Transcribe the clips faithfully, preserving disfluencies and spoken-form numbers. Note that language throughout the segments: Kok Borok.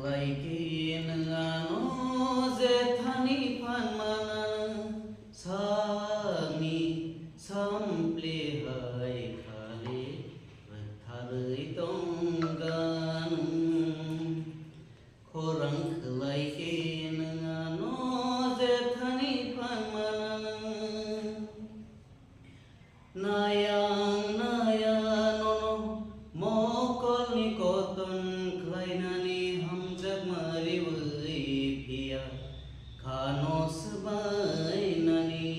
Khlai khe nwng ano jethani phan mananw, sakni sample hai khali rwktharwi tongganw. Khorang khlai khe nwng ano jethani phan mananw. Nayang naya nono mokolni koton khlainani hamjakma riwi phiya khano swbainani.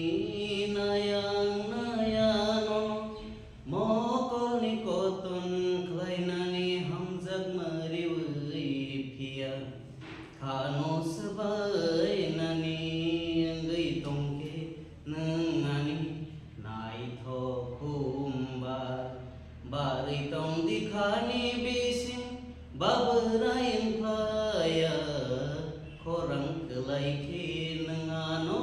Nayang naya nono mokolni koton khlainani hamjakma riwi phiya khano swbainani wngwi tongkhe nwng ani naithok khumbar. Barwi tongdi khani bising babwrai wngphaya, khorang khlai khe nwng ano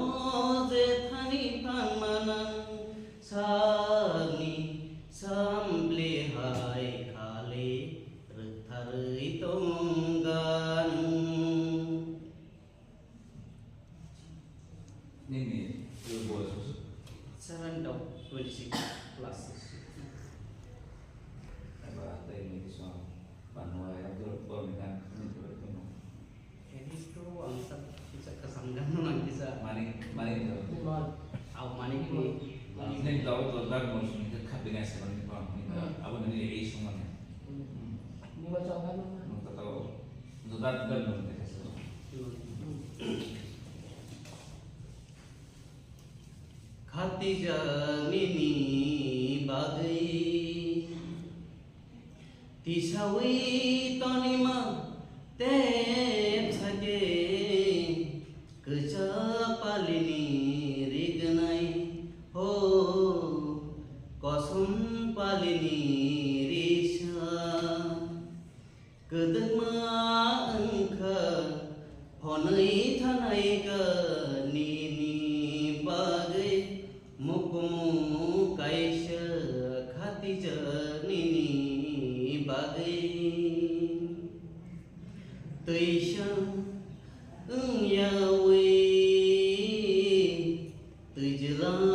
jethani phan mananw. Sakni sample hai khali rwktharwi tongganw. Nini boyos bosor? Seven dot twenty six plus. Eba tei nini song banwa ya dor dor ni gan nini boyos bosor. Ini tu ang sa kisa kasanggan nang kisa. Manik, manik tu. Au manik ni. Nini tahu tu dar mau sini ke khabina seven ni bang ni. Abu nini ei song mana? Ni baca kan? Nung tahu. Nung tahu dar mau ni kasih. Khatijak nini bagwi tisawi tonima tepsa khe kwchak palini rignai ho kosom palini risa. Kwdwkma wngkha hwnwi thanai kha nini bagwi, mukumu kaisa khatijak nini bagwi. Twisa wngyawi twijlang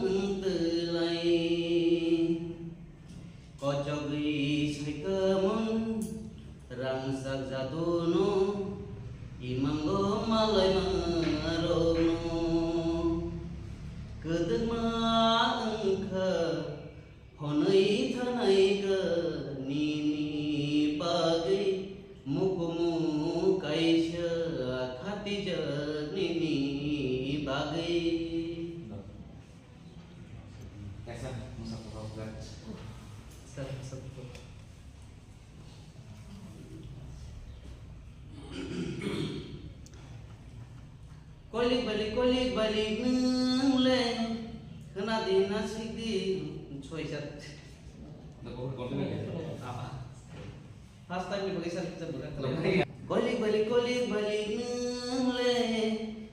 wngtwlai. Kochogwi saikamung rangchak jaduno, imango malaimarokno. Kwdwkma wngkha hwnwi thanai kha nini bagwi, mukumu kaisa khatijak nini bagwi. Kaisa mwsa kotor kwrak. Sir, sir. Kolik balik, kolik balik nwng le khna di na sik di soi sat. Da kotor kotor. Ah. First time ni bagwi sa, sa buka. Kolik balik, kolik balik nwng le,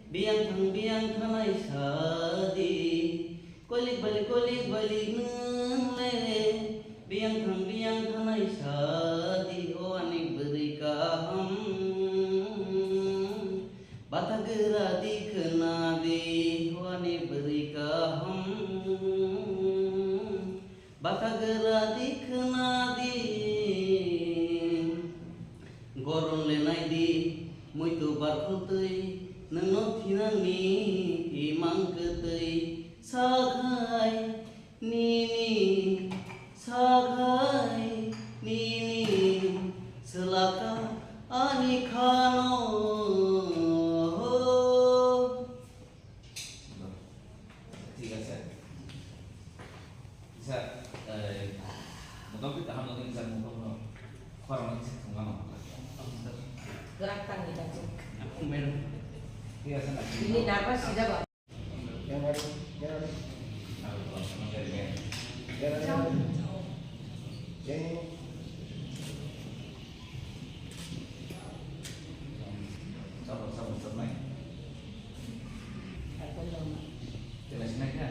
biyang thang biyang thanai sa di. Kolik balik, kolik balik nwng le, biyang thang biyang thanai sa di, o ani bwrwi kaham. Batha gra di khna di, o ani bwrwi kaham. Batha gra di khna di, goron le nai di, muitu barkhultwi, nwngno thinangni imang kwtwi, sakhai nini, sakhai nini, swlaka ani khano. ঠিক আছে। Sir, eh, মোটামুটি তাহার মধ্যে স্যার মোটামুটি খরা অনেক কিছু কমানো। Gerak tangan kita, Cik. Madam. ঠিক আছে না? Ini nervous, tidak, Bang? Sabar, sabar, sabar. Jelas naik ya?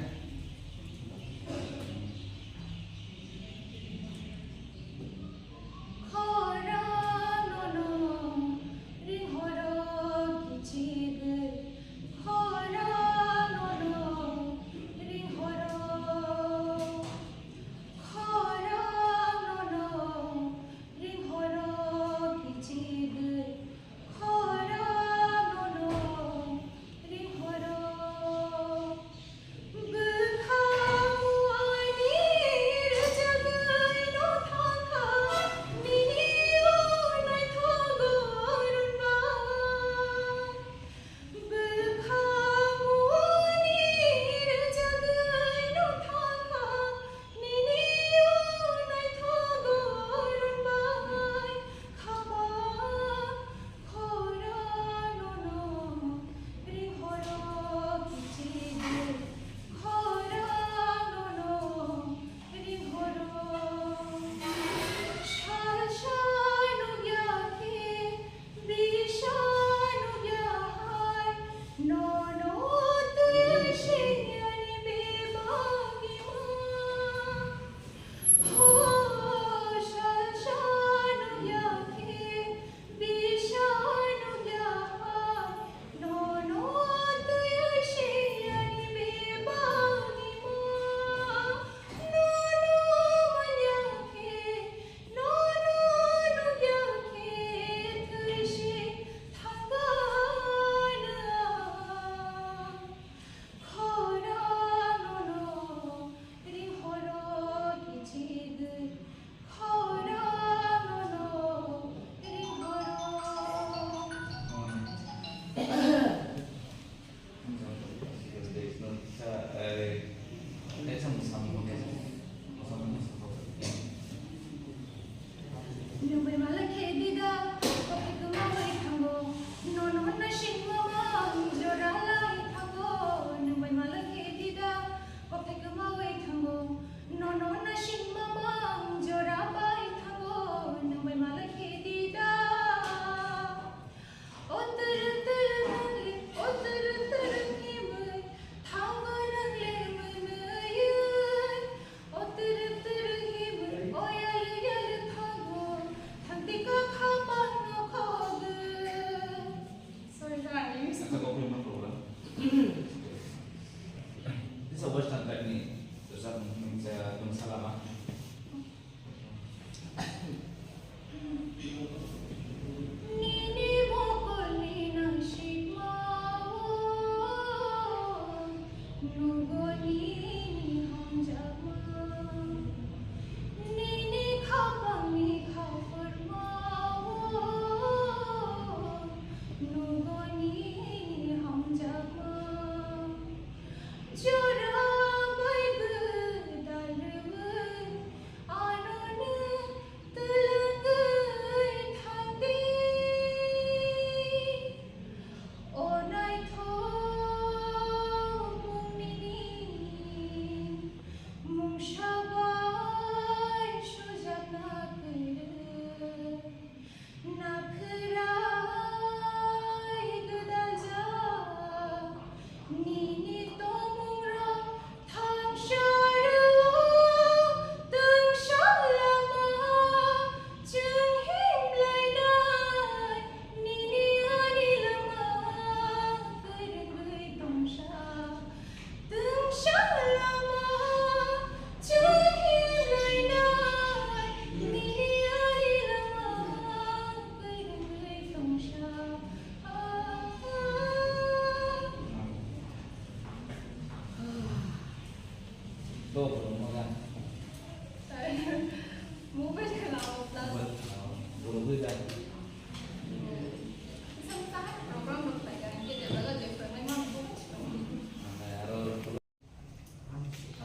Ang,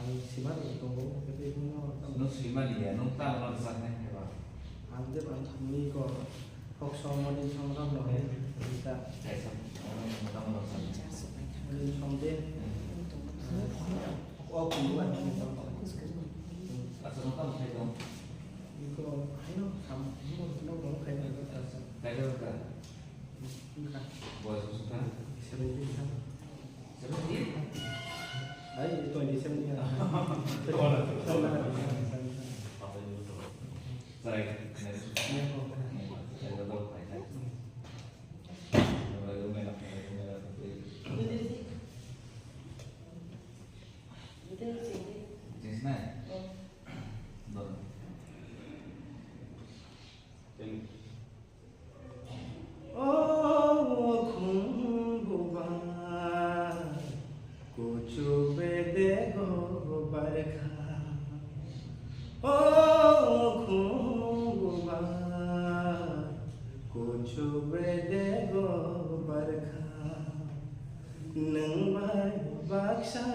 ang simani tongo, kete tongo. Nwng simani ya, nwng tamo rwchapnai hai ba? Ang je bang thangwi ko, kok song mani song rok no hai, ta. Kaisa, nwng tamo rwchapnai? Mani song de. Hmm. O kundu ba ni song. Acha, nwng tamo khai tong? Iko, haino, sam, nwng, nwng khai tong, ta. Khai tong ka? Wngkha. Boyos bwswk kha? Seventeen kha. Seventeen? Ai, twenty seven ya. Chwrai. Chwngsnai? Don. O khum bubar, kuchuk bedego barkha. O khum bubar, kuchuk bedego barkha. Nwng bai baksa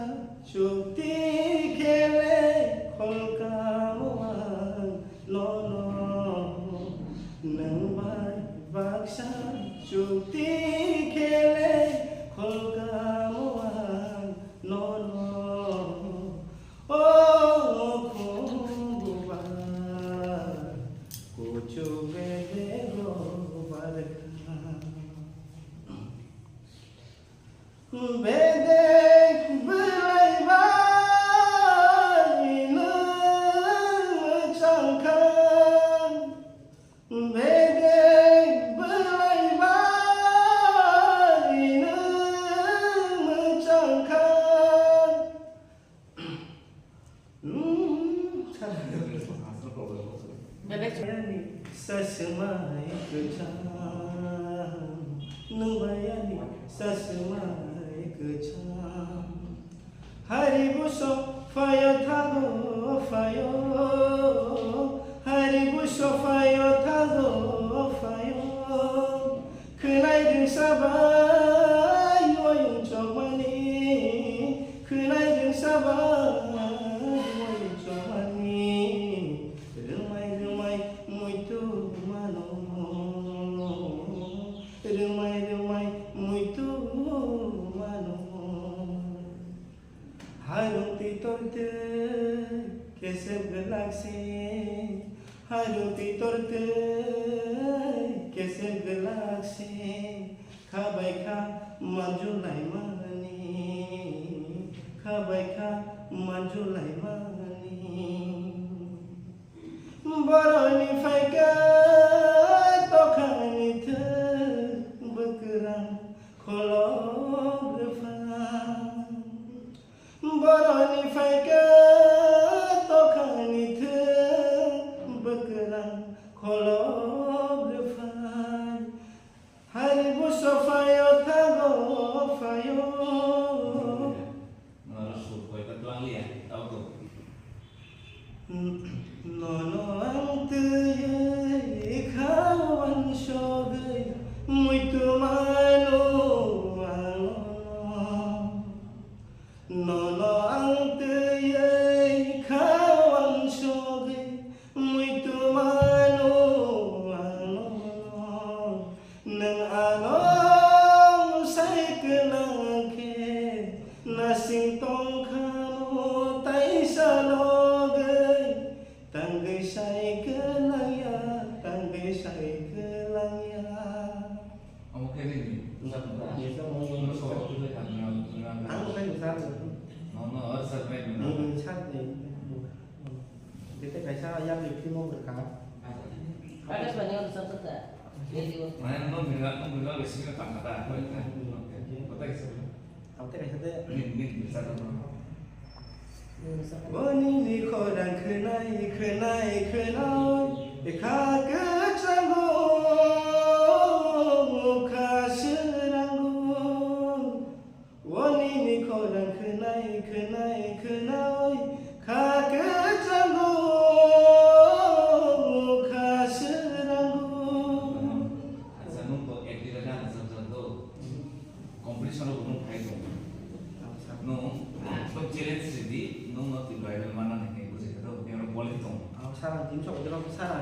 chukti khe le kholkamo ang nono. Nwng bai baksa chukti khe le kholkamo ang nono. O khum bubar, kuchuk bedego barkha. Bedek belai bai nwng mwchang kha, bedek belai bai nwng mwchang kha. Hmm, sa-, Bebek. Sasumai kwcham, nwng bai ani sasumai kwcham. Hari buso phaio thago phaio, hari buso phaio thago phaio. Khwnai rwngsa bai wayung chokmani, khwnai rwngsa bai wayung chokmani, rwmai rwmai muitu mano, rwmai rwmai muitu mano. Harung twi tor twi kesep gwlak se, harung twi tor twi kesep gwlak se, kha bai kha manjulai mani, kha bai kha manjulai mani. Boroni phaikha tokhani thwi bwkrang kholop rwphang. Boroni phaikha tokhani thwi bwkrang kholop rwphang. Hari buso phaio thago phaio. Noro sur koi ta tlang liya, tau tu. Nono ang twi kha wansogwi muitu mano ang nono. Nono ang twi kha wansogwi muitu mano ang nono. Nwng ano sai kwnang khe nasing tong kha mo taisa logwi tangwi sai kwnang ya, tangwi sai kwnang ya. Omo khe nini? Nisa mo. Nisa mo. Nisa mo. Ang bo khe nisa mo. No, no, or sir, wait a minute. Nisa mo. Tete kaisa yang ni film o kha. Ada sebanyak orang satu tak? Mana no mila, no mila, sini tak ada. Kota kaisa. Ang tei kaisa de. Nin, nin, bisa dong. Boni ni khorang khwnai, khwnai, khwnai, kha kwchango, kha swrango. Boni ni khorang khwnai, khwnai, khwnai, kha kwchango, kha swrango.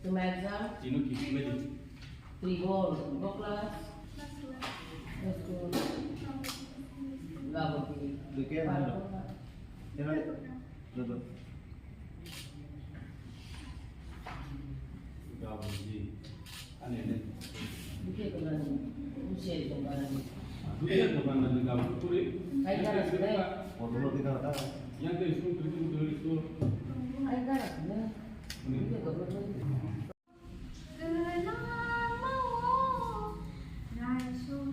Tuma exam? Tino kisi bedi? Twi bol, bo class? School. Gabo ki? Duke ano. Eno, dodo. Gabo ki? Ane ne. Duke ko nani? Uche ko nani? Duke ko nani gabo kuri? Kai kana sile? Bodo bodo kana ta? Yang ke school, school, school. Kai kana sile? Duke ko nani? Kwlangmao raisok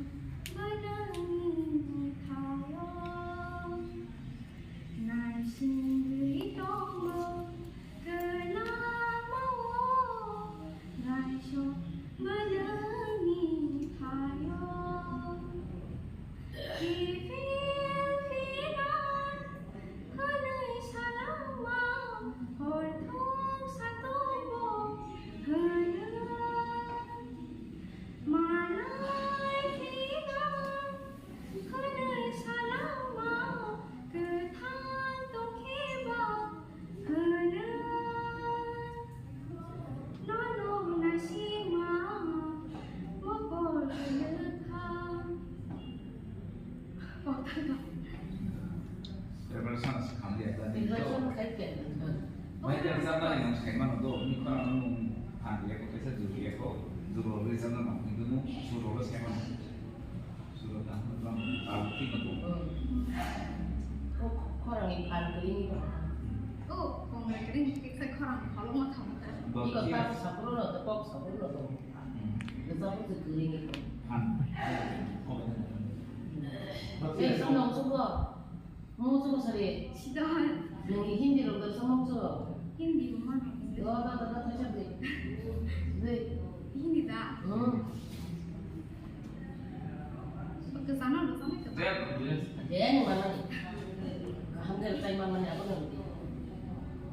bwlwngni thayung, naisingwi tongo. Kwlangmao raisok bwlwngni thayung. Kiphil phinan hwnwi salama, hor thung satwi bo hwnwi. Manwi phinan hwnwi salama, kwthang tongkhe bo hwnwi. Nono naisingma mokol kwlwkha. Ebar sana se khamli ekla ni to. Mai ke exam dali nang sai mano to, ni khana nang nung phan ya ko, kaisa juru ya ko, juru ro exam nang nung, ni to nung suru ro sai mano. Suru ta nang nung, ta ti ko. Hmm. Ko khorang ni phan kri ni ko. Oh, kong re kri ni kaisa khorang kholo ma kham ta. Iko ta sapro lo, to kok sapro lo. Hmm. Ni sapro se kri ni ko. Phan. Ei, song nong subo. Mung subo sari. Sida hai. Nung Hindi rok da samok subo. Hindi mana? Do, do, do, do, do, do. Hindi da. Hmm. Oke, sana lo, sana ke. Yes. Then mana ni? Kaham dari tai mana ni apa nanti?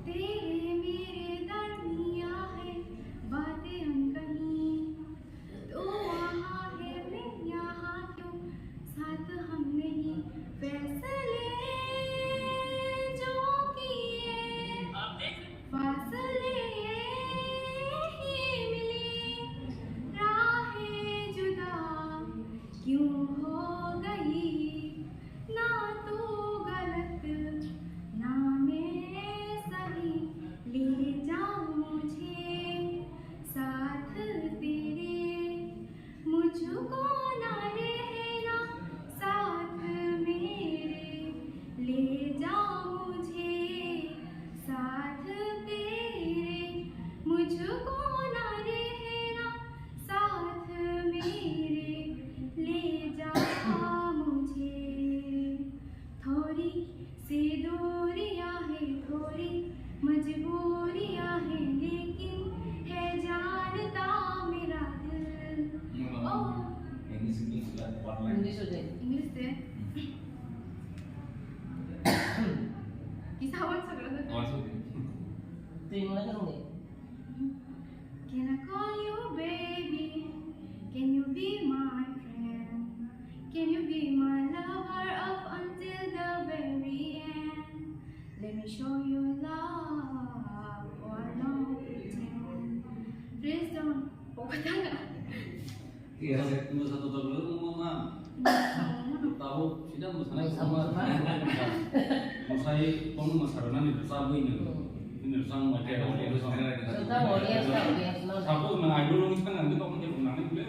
तेरे मेरे दरमिया है बातें अनकही। तू वहाँ है, मैं यहाँ क्यों, साथ हम नहीं, फैसले जो किए, फासले ही मिले, राहें जुदा क्यों हो गई, ना तू Twi mwnai khe rwngdi. Can I call you baby? Can you be my friend? Can you be my lover up until the very end? Let me show you love, oh, I know you can. Please don't. Iya, saya cuma satu tahun lalu, Mama. Tahu, sida masana sama. Masai, kamu masarana ni dosa apa ini? Ini dosa mau pakai, audience, audience. Suppose na idol ni kan nanti kamu jadi menang ni boleh.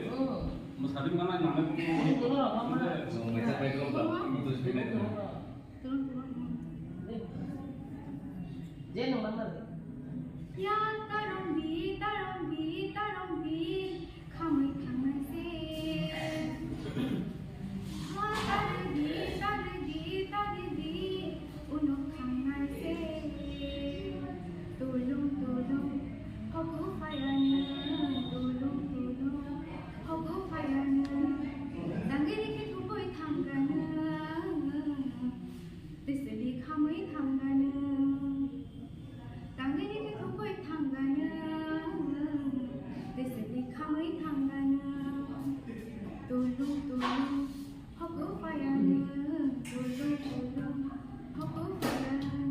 Masari mana nanti? Ini dulu lah, Mama. Mau baca baik lo, Pak. Itu sudah. Turun, turun, turun. Je nung mangma le. Ya tarong bi, tarong bi, tarong bi, khamwi thangnai se. Ha tarwi bi, tarwi bi, tarwi bi, uno thangnai se. Tulung, tulung, hoku phayani, tulung, tulung, hoku phayani. Dangini khe thubui thangkani. Tisali khamwi thangkani. Tangini khe thubui thangkani. Tisali khamwi thangkani. Tulung tulung hoku phayani. Tulung tulung hoku phayani.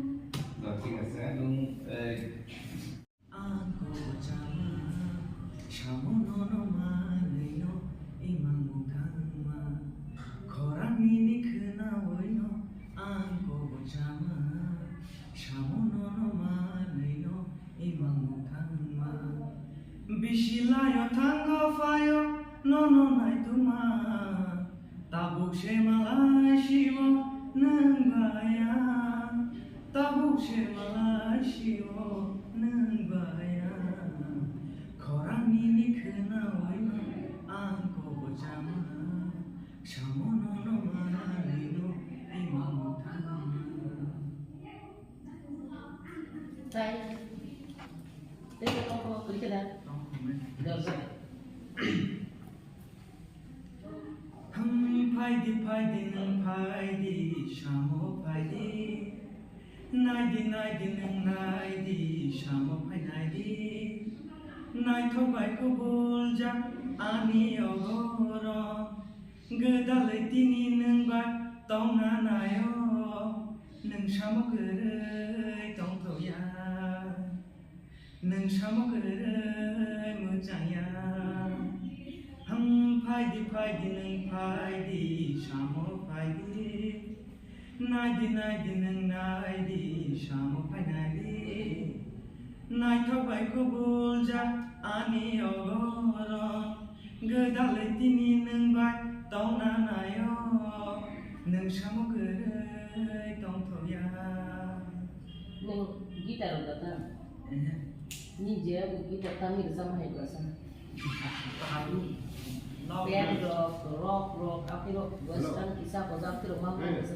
Ang kobo chama, samo nono manwino, imang muthangma. Khorang nini khwnawino, ang kobo chama, samo nono manwino, imang muthangma. Bisi layo thango phayo, nono naituma. Tabuk se malai sio nwng baya, tabuk se malai sio nwng baya. Khorang nini khwnawino ang kobo chama, samo nono manwino imang muthangma. Tai. Tei ko ko kri keda. Dorja. Thang phaidi, phaidi, nwng phaidi, samo phaidi. Naidi, naidi, nwng naidi, samo phainaidi. Naithok bai kubuljak ani ogoro. Gwdalwi tini nwng bai tongna naio. Nwng samo kwrwi tongthokya. Nwng samo kwrwi mwchangya. Hum phaidi phaidi nwng phaidi samo phaidi. Naidi naidi nwng naidi samo phainaidi. Naithok bai kubuljak ani ogoro. Gwdalwi tini nwng bai tongna naio. Nwng samo kwrwi tongthokya. Nwng guitar rwgwkha? Ehe. Nini je bo guitar tamni rwchapma hai bwsa. Band rok, rock rok, aphiro western kisa bojak phiro ma bwsa.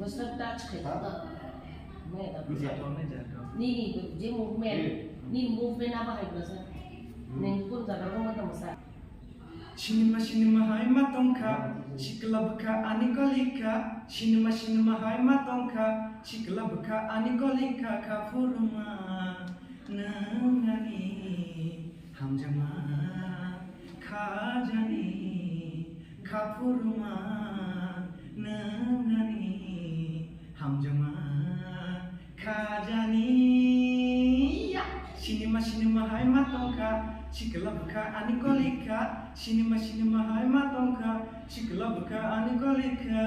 Western touch khai ta. Me da. Nini je movement, nini movement abo hai bwsa. Nwng kun jaga rok ma tamo sa. Sinima sinima hai ma tongkha, sikla bwkha ani kolikha. Sinima sinima hai ma tongkha, sikla bwkha ani kolikha. Kha phuruma nwng ani hamjakma khajani. Kha phuruma nwng ani hamjakma khajani ya. Sinima sinima hai ma tongkha, sikla bwkha ani kolikha. Sinima sinima hai ma tongkha, sikla bwkha ani kolikha.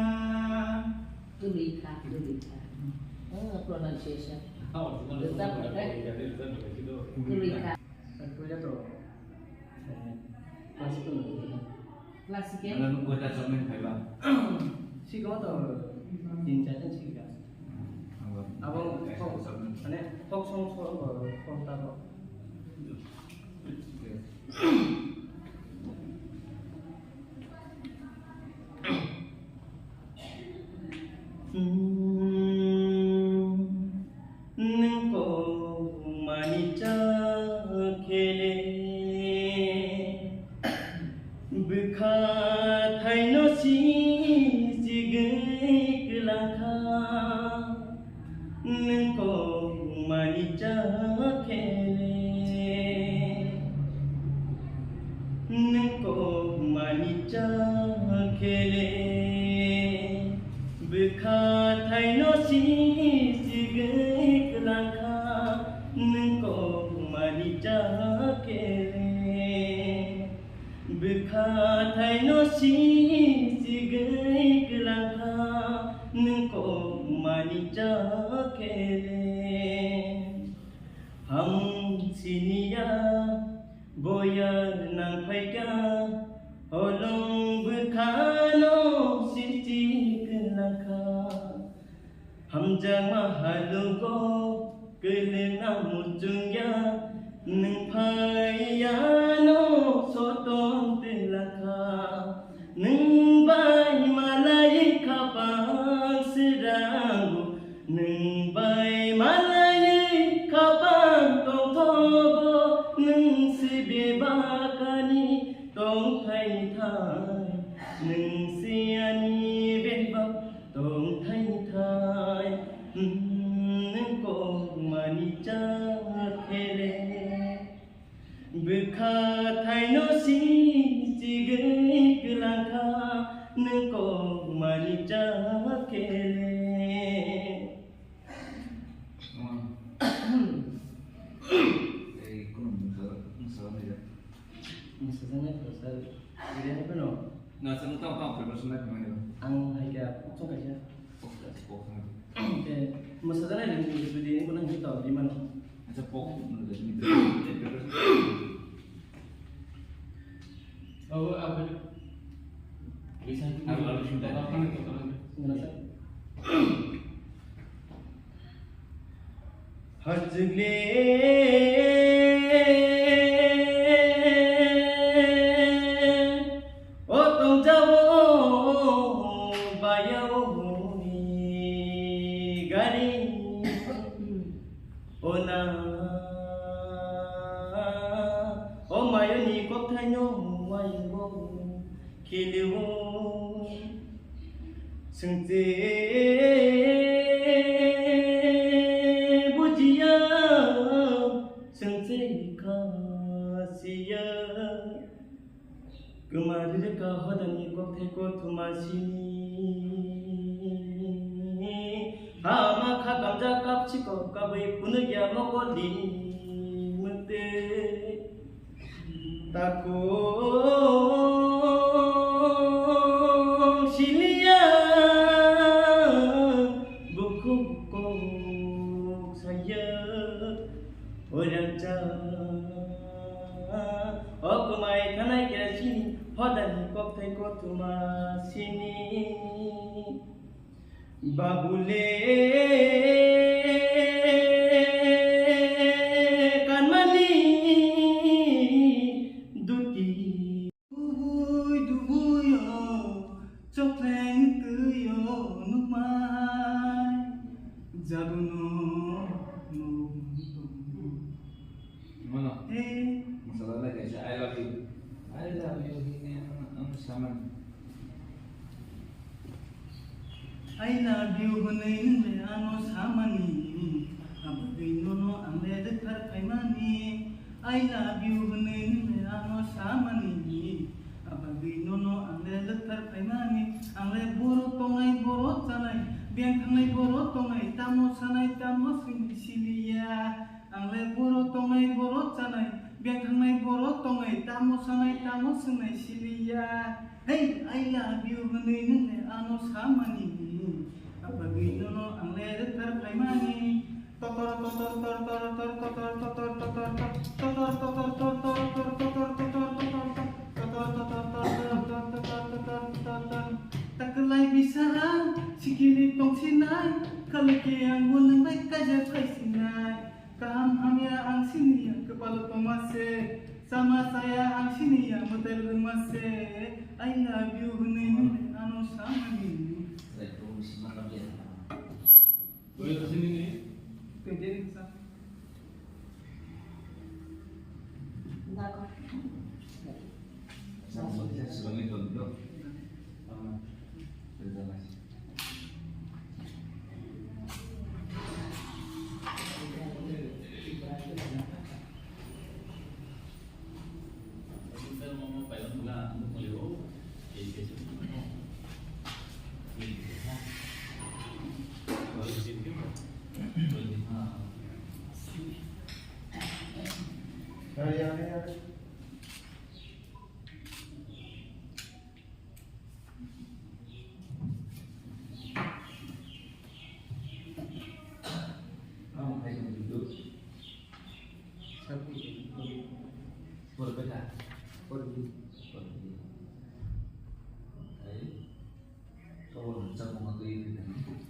Kwrwikha, kwrwikha. Oh, pronunciation. Kwrwikha. Puila to, eh, classical. Classical? Ano nung kota samen phaiba? Siko to tin char jon sika. Abo folk, mane folk song song ko folk ta ko. Nwng kok mani cha khele, bwkha thaino si chigwi kwlangkha. Thaino si sigwi kwlangkha nwng kokmani chakele. Bwkha thaino si sigwi kwlangkha nwng kokmani chakele. Ham siniya boya nangphaikha, holong bwkhano siti kwlangkha. Hamjakma halugo kwlwngna muchungya, nwng phaiyano soton twlakha. Nwng bai malai khapang srango, nwng bai malai khapang tongthogo, nwng se bebakani tongthai thai, nwng se ani bebak tongthai thai, nwng kokmani chakele. Bwkha thaino si sigwi kwlangkha nwng kokmani chakele. Ei, kuno mwsa-, mwsajaknai da? Mwsajaknai phano sir, iriani phano. Na, sir, nwng tamo tamo preparation lai phano. Ang hai khe, chwng kaisa. Khe, mwsajaknai ring ring jodi nang hino tamo di mano. Acha, pok, preparation. Abo, abo. Abo, abo, abo. Nang sa. Hachikle o tongjao bayao ni gari ona o mayoni kokthaino waingo khilio. Sengche bujiya, sengche khasiya. Kwmari rwkha hodani kokthai kothoma sini. Hama kha kamjak kapchiko kabwi phunukya mokolni mwtwi. Takhuk siliya bukhuk kok saya oirancha. O kwmai thanai khe sini hodani kokthai kothoma sini. Babule kanmani duti. Dubui dubui o chokleng twi o nukmai jaduno nukmani tongo. Mano. Hey. Masala lai kaisa, "I love you." I love you hini ano, ano samani. I love you hwnwi nwng le ano samani. Abagwi nono ang le rwkthar phaimani. I love you hwnwi nwng le ano samani. Abagwi nono ang le rwkthar phaimani. Ang le boro tongnai, boro chanai. Beng thangnai, boro tongnai. Tamo sanai, tamo swngwi siliya. Ang le boro tongnai, boro chanai, beng thangnai boro tongnai, tamo sanai, tamo swngnai siliya. Hey, I love you hwnwi nwng le ano samani. Abagwi nono ang le rwkthar phaimani. Totor, totor, tor, tor, tor, totor, totor, totor, totor, totor, tor, tor, totor, totor, totor, totor, totor, totor, totor, totor, totor, totor. Takwlai bisa ang sikini tongsinai, khaliki ang bo nwng bai kaijak phaisinai. Kaham hamya ang siniya, kwpalo tongma se, sama saya ang siniya, mwtai rwma se, I love you hwnwi nwng ano samani. Twenty-nine sa.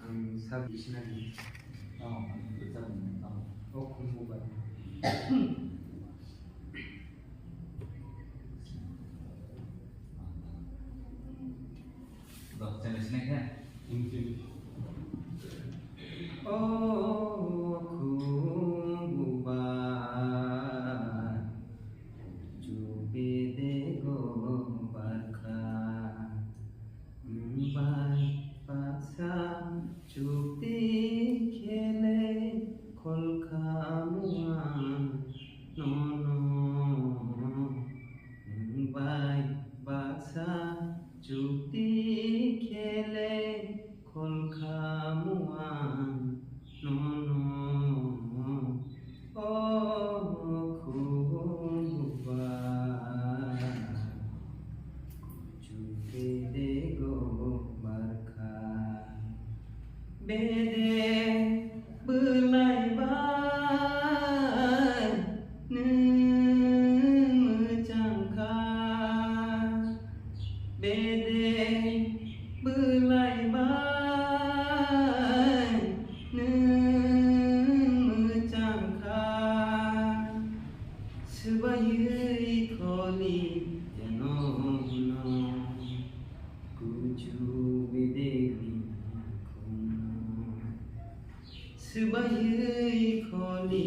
Ang sab bisinani. Oh, ang rwchapmung tamo. Oh, khumbu bai. Dok, chale sinai kha? Sim, sim. Oh, khumbu bai. Chu bede go barkha. Bai baksa chukti khele kholkha muan nono. Bai baksa chukti khele kholkha muan nono. O khumbu bai. Chu bede go barkha. Bede bwlai bai nwng mwchang kha. Bede bwlai bai nwng mwchang kha. Swbaiwi kholi yano hwno, kuchu bedegni khumno. Swbaiwi kholi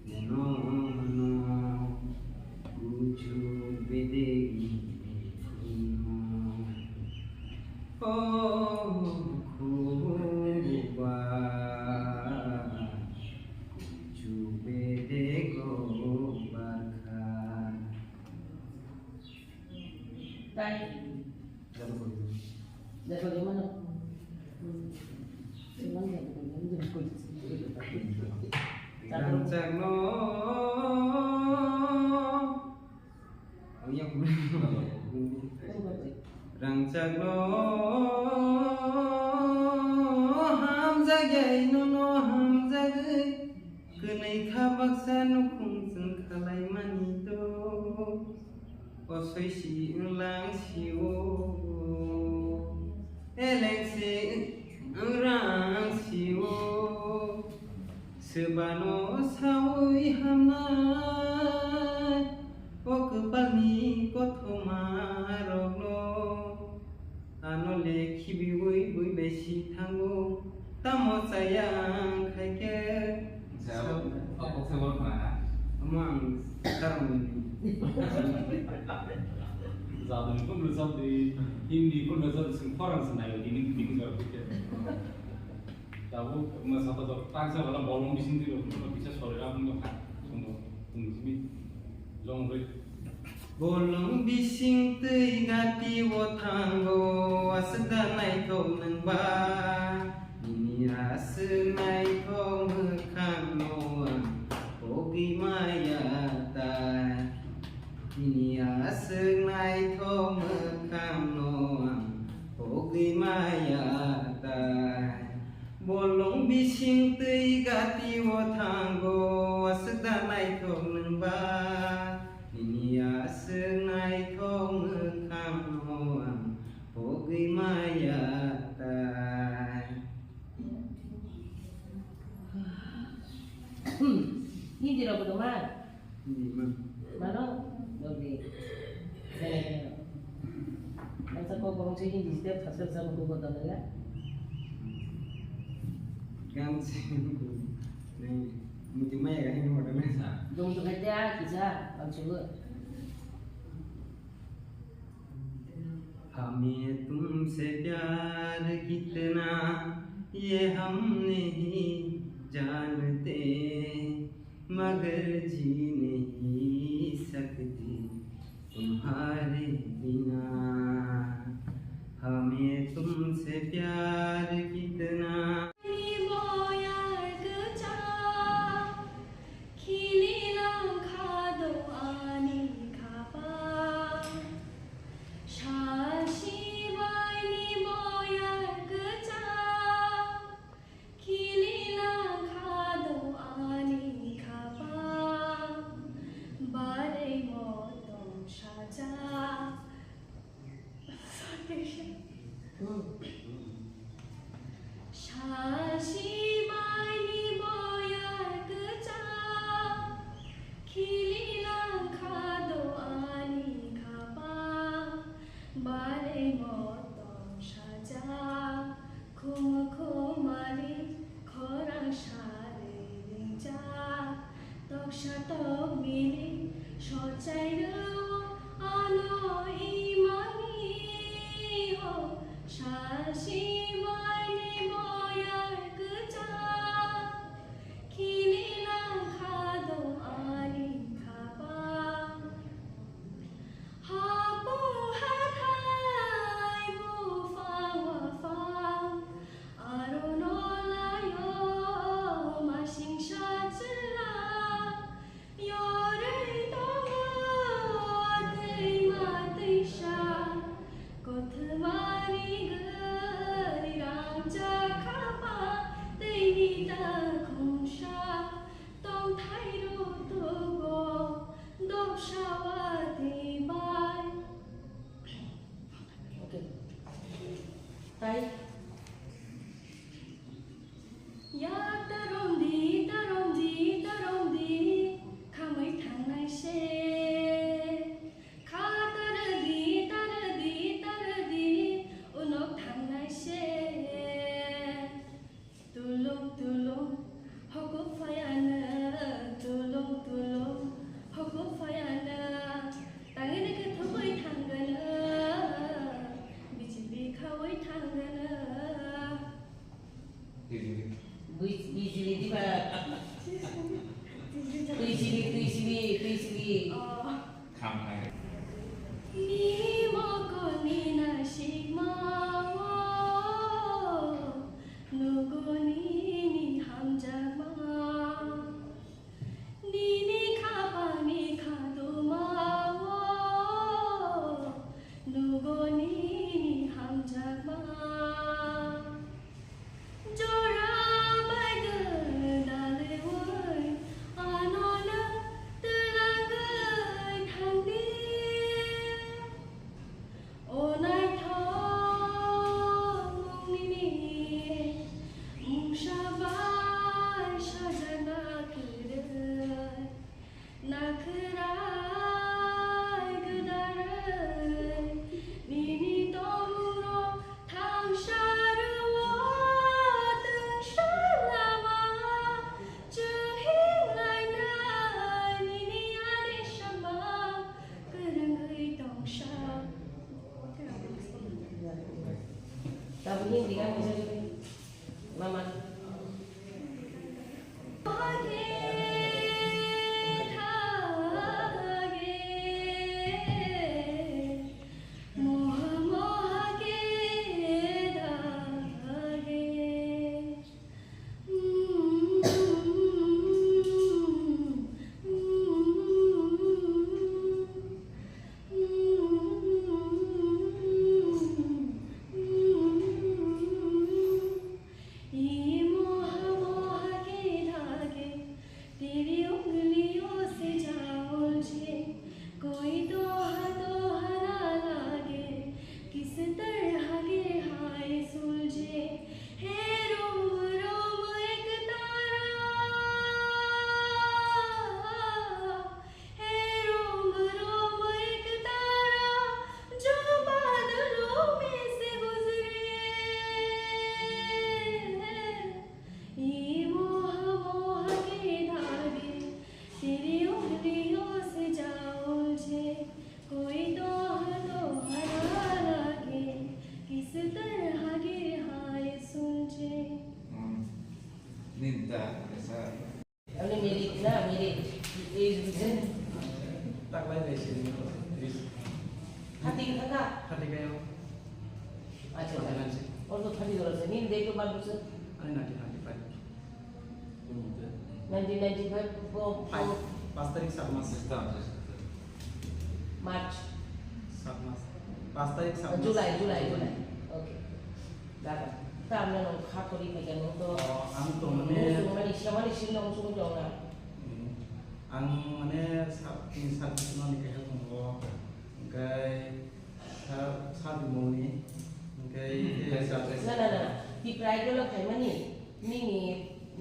yano hwno, kuchu bedegni khumno. O khumbu bai, kuchu bedego barkha. Tai. Jabo koi. Jabo koi mano. Rangchakno. Rangchakno hamjakya, inono hamjagwi, kwnwi kha baksa nukhung chwng khalaimani do. Osoisi wnglang sio, elengsi wngrang sio. Swbano saui hamnai, o kwpalni kothoma rokno. Ano le khibiui bui bai si thango, tamo chaya ang khai khe. Sa-, sa-, sa-, kok se bol khna ha? Amo ang karmani. Jaduni phun rwchap di, Hindi phun rwchap di, chwng khorang se nai di, nini, nini jawab khe. Tabuk ma sata jok tak sa bala bolong bising twi rok no bisa sori ram no kha. Sungno, sungno simi. Long roi. Bolong bising twi gati o thango, aswk da naithok nwng ba. Nini aswk naithok mwkhang no ang pogwi maya ta. Nini aswk naithok mwkhang no ang pogwi maya ta. Bolong bising twi gati o thango, aswk da naithok nwng ba. Nini aswk naithok mwkhang no ang pogwi maya ta. Hindi rok bo tongma? Hindi man. Mano? Dogri. Masa kok borong se Hindi step sasel sama kok kota ya? Gan se. Nih, muti maya kan ini modalnya. Dong tu kerja, kerja, langsung. हमें तुमसे प्यार कितना, ये हम नहीं जानते, मगर जी नहीं सकते तुम्हारे बिना। हमें तुमसे प्यार कितना। Hasimaini boyar kwchak, khili langkha do ani khapang, bare motom sajak, khum khumali khorang sari ringjak. Toksa tokmili sochai rwo ano imani ho, sasimaini boyar kwchak, khili langkha do ani khapang. Hapung hathai buphang waphang, aro nolaio masingsa chwla, yorwi tongo twima twisa, kothomani gwi rangchak khapang twi hita khungsa. Tongthai rok tugo dopsa watwi bai. Okay. Tai. Yak ta romdi, ta romdi, ta romdi, khamwi thangnai se. Kha ta rwdi, ta rwdi, ta rwdi, unok thangnai se. Tulung tulung hokuk phaiano, tulung tulung hokuk phaiano, tangwi nokhe thubui thangano, bijili khaui thangano. Bij-, bijili diba? Twi sili, twi sili, twi sili. Oh. Khamkha. Nini mokolni nasikmao nugo nini hamjakma. Nini khapangni khatumao nugo nini hamjakma. Jora bai gwdalwi ano nwng twlangwi thangdi. O naithok nini mungsa bai sajak nakwrwi. Nakhwrai gwdalwi nini tongmungrok thangsa rwo, twngsa lama chwng himlainai nini ani sama kwrwngwi tongsa. Tabuk Hindi gan bisa juga. Mama. Ye moha moha ke dhage, tere ungliyon se jha uljhe, koi toha toha na lage, kis tarah ke hai sulje, hai rom rom ek tara. Hai rom rom ek tara jo badlon mein se guzre. Ye moha moha ke dhage tere ungliyon se jha uljhe, koi toha toha na lage, kis tarah ke hai sulje. Hmm. Ninta, esa. Ani merit na, merit. Age bujhe? Taklai bai sini, please. Thirty kha kha? Thirty kha yo. Acha, acha. Thirty nine se. Or to thirty dolo se. Nini date of birth bujhe? Ani nineteen ninety-five. Nineteen ninety-five ko, ko Five, five tarik, sat mas. March. Sat mas. Five tarik, sat mas. July, July, July. Okay. Daga. Ta amne nong kha kori phaikha nong to. Oh, ang to mane. Nong sung mani, sung mani, sung nong sung jong na. Hmm. Ang mane sa-, tin sal bisingo ni kaisa tongo. Hingkai sa-, sa bimoni. Hingkai Hmm, kaisa, kaisa. Na, na, na. Tipra Idol o phaimani nini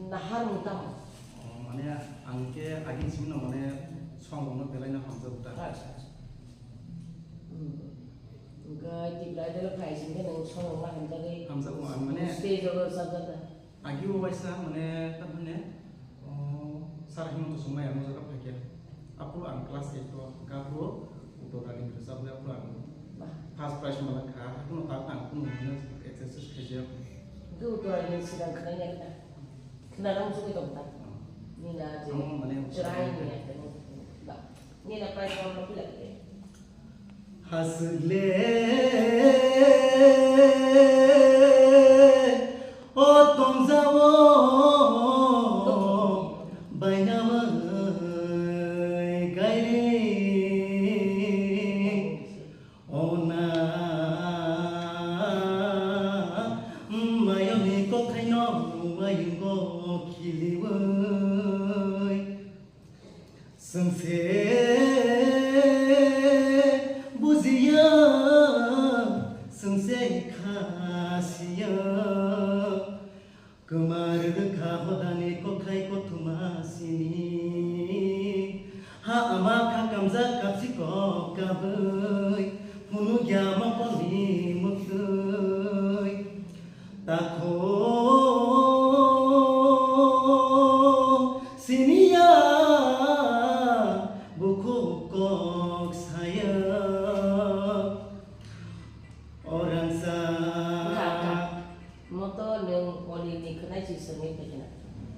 naharmung tamo? O, mane ang khe agini simi no mane songrokno belai no hamjago ta. Acha, acha. Hmm. Hwnkhe Tipra Idol o phai sing khe nwng songrokno hamjagwi Hamjago, ang mane stage o rwchapjak ta? Agi o waisa mane tamhane, o, Sir Himanta Songmaya ang o jaga phaikha. Aphuru ang class eight o, hwnkhe aphuru Uttor Rani ni rwchapwi aphuru ang Bah. first prize malakha. Haikhe no tak ang kunu mane exercise khaijak. Hwnkhe Uttor Rani ni sidang khwnaina khe na? Khwnana muchungwi tong ta? Hmm. Nina je Ang mane Uttor chwrai Rani ni ekdom. Ba. Nina prize rok no philak khe. Haswk le o tongjao bainamai kairi ona mayoni kokhaino wayungo khiliwi. Chwng se bujiya, chwng se kha siya. Kwmar rwkha hodani kokhai kothoma sini. Ha ama kha kamjak kapsi kok kabwi, phunukya mokolni mwktwi. Takho siniya bukhuk kok saya. Orangsa. Wngkha, wngkha. Moto nwng Oli ni khwnai si swngwi phaikha na.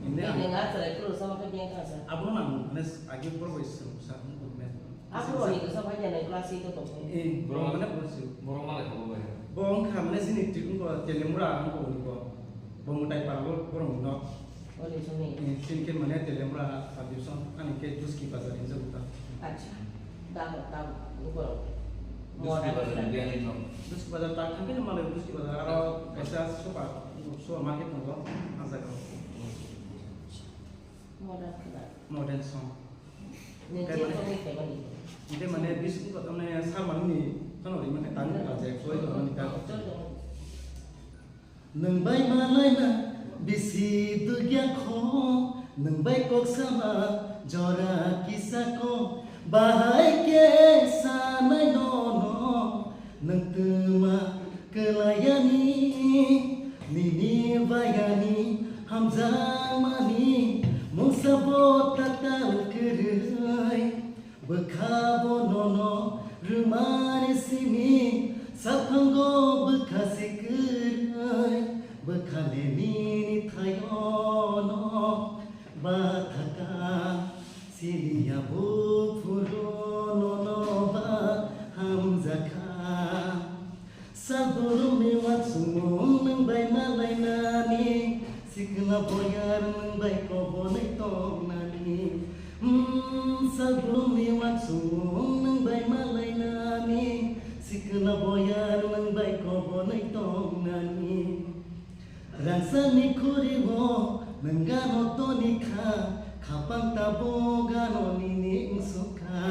Inde Tei ang nwng a chwrai phuru sama khe beng kha sa. Abo nang, mane, agi borok bai swng sa, wng kha, mane. Abo Oli ko sa phai ya nai class eight o tong khe. Eh, borok mane borok si. Borok malai kha bo bai. Bo wngkha, mane, chini twi wngkha Telemura wngkha Oli bo. Bo mwtai para bo borok no. Oli songni. Eh, chini khe mane Telemura subdivision ani khe Duski Bazar hinjak ta. Acha. Tamo, tamo. Borok. Duski Bazar ni biyani thok. Duski Bazar ta thangkhe no malai Duski Bazar aro kaisa super, super market tongo, ah jaga o. Modern khabar. Modern song. Nini Kaya je mane, kami kaya mani. Hingke mane bising ko tamne sar manini kono ri mane tang ka je koi ko mani ka. Chol chol. Nwng bai malaina bisi dugya kho, nwng bai kok sama jora kisa kho, bahai khe sanai nono, nwng twma kwlayani, nini bayani hamjakmani, mungsa bo tatal kwrwi. Bwkha bo nono rwmani simi, saphango bwkha se kwrwi, bwkha le nini thaiono bathaka, siliya buphuru nono ba hamjakha. Salborokni uansukmung nwng bai malainani, sikla boyar nwng bai kobonwi tongnani. Hmm, salborokni uansukmung nwng bai malainani, sikla boyar nwng bai kobonwi tongnani. Rangchakni khuri-o nwng gano toni kha, khapang tabuk gano nini wngsuk kha.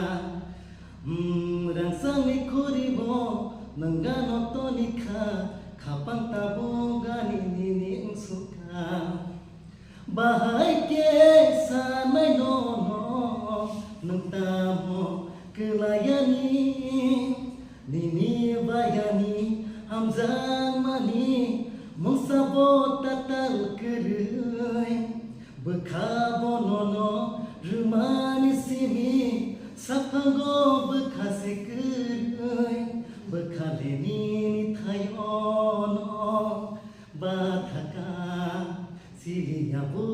Hmm, rangchakni khuri-o nwng gano toni kha, khapang tabuk gani nini wngsuk kha. Bahai khe sanai nono nwng tamo kwlayani, nini bayani hamjakmani, mungsa bo tatal kwrwi. Bwkha bo nono rwmani simi, saphango bwkha se kwrwi, bwkha le nini thaiono bathaka, siliya bo